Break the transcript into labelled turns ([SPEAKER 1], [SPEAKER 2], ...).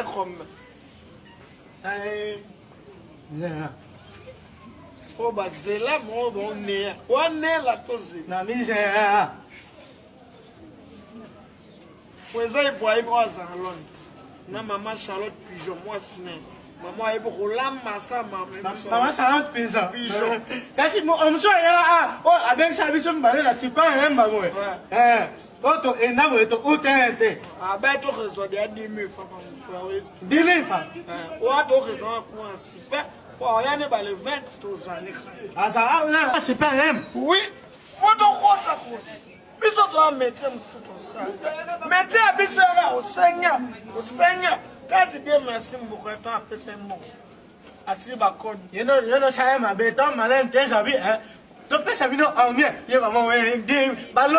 [SPEAKER 1] Osala combien? Po bazela mo boneya. Wanela tozela.
[SPEAKER 2] Na misère.
[SPEAKER 1] Po eza Ibrahim oyo azala Londres. Na mama Charlotte Pigeon mwasi na ye. Mama ayebi kolamba sa mama.
[SPEAKER 2] Mama Charlotte Pigeon.
[SPEAKER 1] Pigeon.
[SPEAKER 2] Kasi mosusu ayela a oyo abengisa biso mibale na sipa elemba boye. Eh. Oyo to enda boye to uta te.
[SPEAKER 1] Abe to résoudre ya 10 000 francs.
[SPEAKER 2] 10 000 francs.
[SPEAKER 1] Oyo to résoudre kwa super. Oya ne ba le 20 tozali.
[SPEAKER 2] Aza na super M.
[SPEAKER 1] Oui. Faut tokota kuna. Biso toza métier mosusu tosala. Métier ya biso yaka osenga, osenga. Tati bien merci mboko etant apesa mbongo. Atili ba code.
[SPEAKER 2] Yeno yeno saya mabe to malin te jabi hein. Topesa bino en bien ye mama we balo.